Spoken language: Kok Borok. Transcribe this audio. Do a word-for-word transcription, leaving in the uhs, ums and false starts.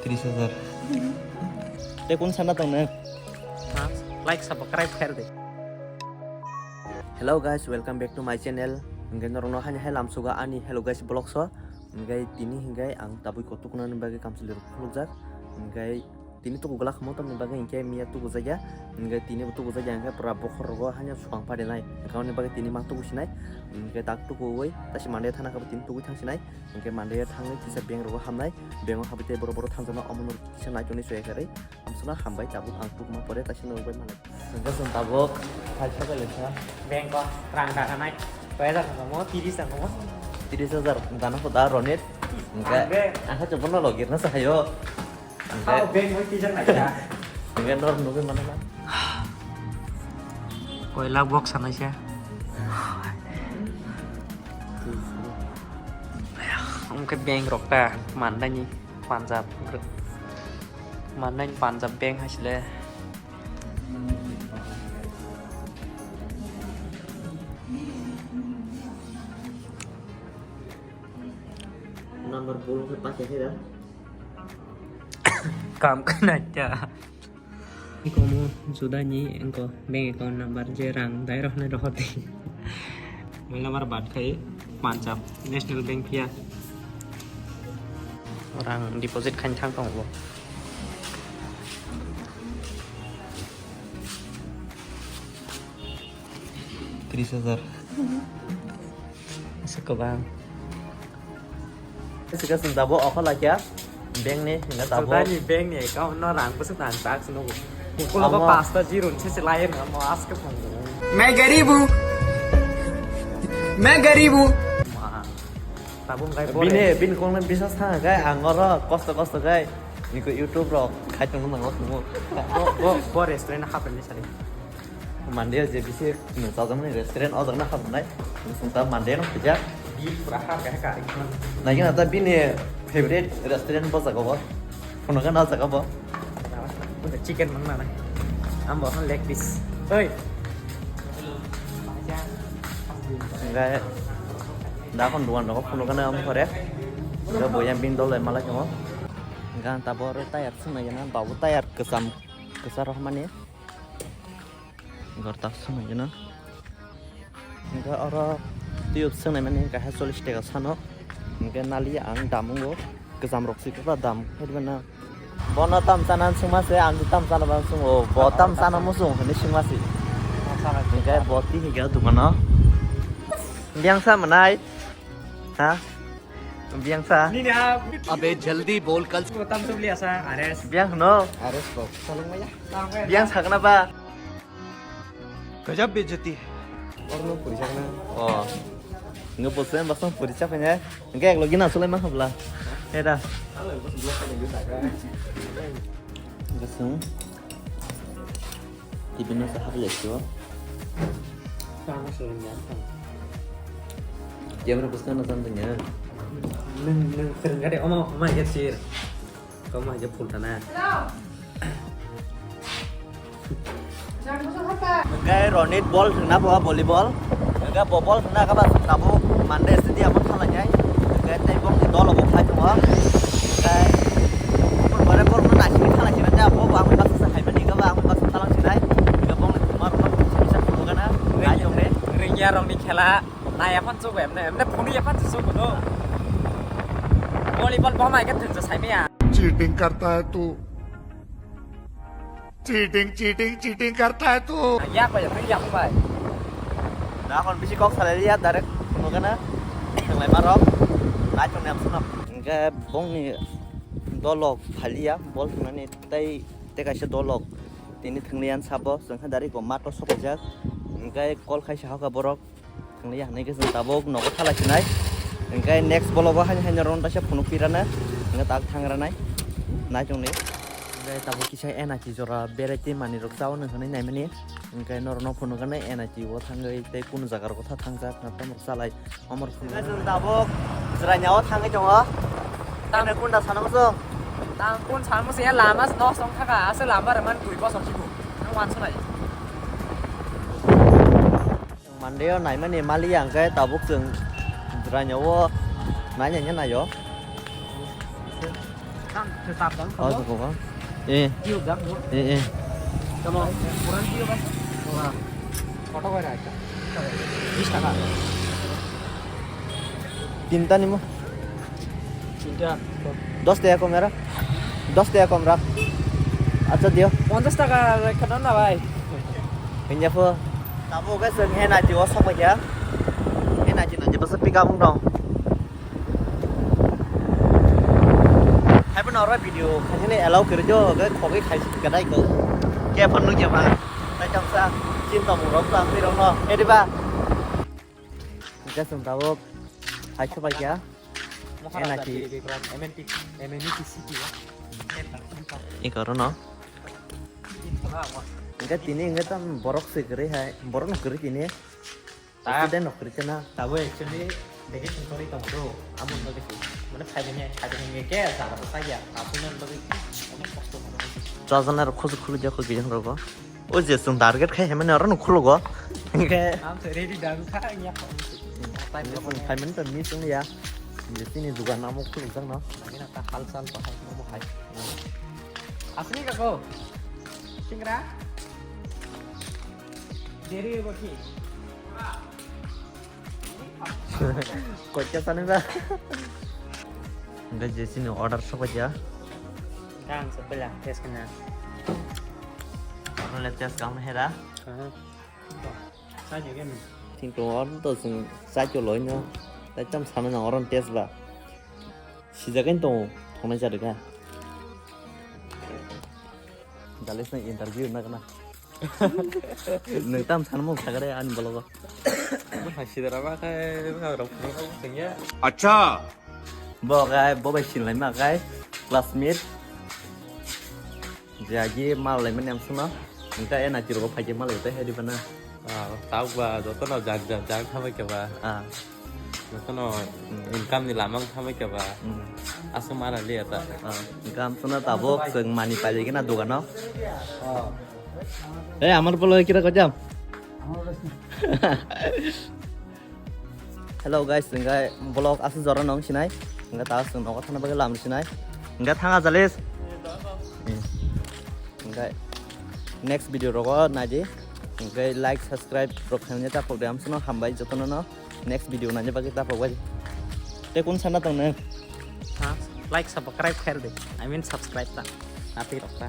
Tris hajar. Tei kun sana tong nang? Ha? Like, subscribe, share de. Hello guys, welcome back to my channel. Hingke norokno hani hai lamsuga ani Hello Guys vlog so. Hingke tini hingke ang tabui kotuk nani bagwi kamchwlwi rok khulukjak. Hingke tini tuku glak mo tamni bagwi hingke miya tuku jaya. Hingke tini bo tuku jaya hingke pura bokhor rogo hanya suang pade nai. Hingke oni bagwi tini ma tuku sinai. Hingke tak tuku oi tasi mande thana kabo tini tuku thang sinai. Hingke mande thangwi kisa bank rogo hamnai. Bank o habwi tei boro boro thangjama omo no kisa naichomni soya khe rwi. Amsana hambai tabuk ang tukma pore taisa nukbai mano. Hingke chwng tabuk hai sabai lekha. Bank o rang daganai. Koi hajar tongmo, tiris tongmo. Tiris hajar dana ko da Ronit. Hingke ang khe. Ang khe chwng bono logirna sahayo. Hingke. Hao bank o tijar naikha. Hingke nor nugwi mano na. Koi lakh bok sanai se. Hingke bank rok ta mandani Punjab. Mannai Punjab Bank hai sile. Number bul khe paisa khe da. Kam khnai ta. Iko mo juda ni engko bank account number je rang dai roh nai roh di. Mobile number bat khai Punjab National Bank phiya. Rang deposit khain thang tong bo. Tris hajar. Asa kwbang. Sika sung tabo okho lakya. Bank ni hina tabo. Judani bank ni account no rang bwswk nang tak sunu. Mukul ba pasta zero se se layer no mo aske phone. मैं गरीब हूँ, मैं गरीब हूँ। Tabung kai bini bini kong na bisas thang kai ang oro kosto kosto kai. Niko YouTube rok khai tong nang lo. Bo bo bo restaurant hapni sari. Mande je bisi chajak mani restaurant o jagna hapnai. Sung ta mande no pija. Bi pura har ka ka. Nai na ta bini favorite restaurant bo jaga bo. Phunukgana o jaga bo. Chicken mang nana. Ambo leg piece. Oi. Enggak. Da kon duan rok phunukgana am kore. Enggak boyang bin dol lai malai kamo. Enggak tabor tayar sung nai na babu tayar kesam kesar rohmani. Gorta swnai gano. Hingke oro tiyok swnai mani kaisa chollish taka sano. Hingke nali ang damungo kwcham rok si kwbra dam khe rwna. Bono tam chana swngma se ang tam chana ba swng o bo tam chana muchung hwnwi swngma si. Hingke bo tini hingke dukano. Biyang sa mwnai. Ha? Biyang sa. Nini ha. Abe jaldi bol kal. Tam sub liya sa, Ares. Biyang no. Ares kok. Salong maya. Biyang sakna ba. Gajab bejati. Orno puri sakna. Oh. Nge bosem basong puri sakna. Nge eklo gina sulai ma habla. Heda. Gasung. Tibino sa habla sio. Tama sering ya. Dia mana bukan nonton tanya. Neng neng sering kade oma oma ya sir. Kamu aja full tanah. Hwnkhe Ronit bol thwngna bo volleyball. Hwnkhe bo bol thwngna khe ba tabuk Monday stadium o thanglainai. Hwnkhe tei bongni dolo bo phai tongo. Hwnkhe bumung bare borokno naisingwi thanglaisina tei abo bo ang baksa hai mani khe ba ang baksa thalang sinai. Hwnkhe bongni thwngma rokno kisa phunukgana nai tongnai. Ringya rokni khela nai aphan chugo emne emne phunuk aphan chugo no. Volleyball bo mai khe thwngsa saimaya. Cheating karta hai tu. Cheating, cheating, cheating karta hai tu. Yak bai, yak bai. Na kon bisi kok salai ya direct phunukgana. Thanglai marok. Nai tong nem sunam. Hwnkhe bongni dolok phaliya bol thwngnani tei tei kaisa dolok tini thwngliya sabo chwngkha dari ko mato sopaijak. Hwnkhe kol khaisa hakha borok. Thangli ya, hwnwi khe chwng tabuk nogo thalai sinai. Hwnkhe next vlog o haino haino rwng taisa phunuk pirana. Hwnkhe tak thang ranai. Nai chwngni. Hwnkhe tabuk kisa N I T jora berai twi manwi rok chao nw hwnwi naimani. Hwnkhe norokno phunukgani N I T o thangwi tei kunu jaga rok tha thangjak na tamo rok chalai. Omor phunuk. Hwnkhe chwng tabuk Jranya o thangwi tongo. Tamo kunda sana muchung. Tang kun sana muchung ya lama no song thaka ase lama reman twi bosong sibu. Nang wansunai. Monday o naimani mali ya hwnkhe tabuk chwng Jranya o nainai naio. Tang Tap dang, Oh, tap. Kok. Eh. Tiyuk dang, no? Eh, eh. Tamo, kurang tiyuk, Bang. Wah. Koto koi raha? Bis taka. Tinta ni mo? Tinta. Dos taka kom yara. Dos taka kom rak. Acha dio. Ponchas taka rekha na, bhai. Hinja pho. Tamo guys, ang hena jiwa sama ya. Hena jina jiwa sepi kamu dong. Hai pun oro video khaisani allow kiri jo, ke khogi khai kadai ko. Ke phan nung jaba. Tai kam sa, chin tong rok sa, pi rok no. Edi ba. Ke sung tabuk. Hai sobai ya. Maharaja Enaki. Biri Bikram, M N T, M N E T C T ya. Iko ro no. Iko na, wah. Enggak tini enggak tam borok se kiri hai, borok no kiri tini. Tak. Student no kiri kena. Tabo actually, degi sungkori tong bro. Amun bagi sih. Mana khai bini, khai bini nge ke, salah apa saja. Aku nan bagi, ini kos tu mana sih. Chajana ro khulu khulu jako gijang rogo. O je sung target khai hemani oro no khulugo. Hinkhe Ang se ready dang kha, ang yak. Phai mani to miss wng ya. Je tini dugan amo khuluk jak no. Nangina ta hal sal bahai mo hai. Asli ka ko? Singra? Deri ba ki? Kocha sani ba. Enggak je sini order sobat ya. Kang sepela test kena. Oro le test kamu hera. Aha. Sa je game. Ting tong oro to sung sa cho loi no. Tai tam sama na oro test ba. Sijak kan tong thongnai jadu ka. Dalis na interview na kana. Nung tam san mo sagare ani bologo. Bo hai sidara ba khai, bo hai rok phuru rok sengya. Acha. Bo khai, bo bai sinlai ma khai, classmate. Jagi mal lai mani amsuna. Engka e na chiro phai ke mal lai tai hai di bana. Ah, tau ba, joto no jag jag jag thamai ke ba. Ah. Joto no income ni lamang thamai ke ba. Hmm. Asung mara liya ta. Ah, engka amsuna tabuk seng mani pai ke na dogano. Ah. Eh, amar polo kira kojam. Hello guys, engka vlog asuk jora nong sinai. Engka ta asuk nogo thana bagwi lam sinai. Engka thanga jalis. Engka next video rogo naidi. Engka like, subscribe rok khaimani ta program suno hambai jotono no. Next video nani bagwi ta pogbai. Te kun sana tong nang? Ha? Like, subscribe khair de. I mean subscribe ta. Ati rok ta.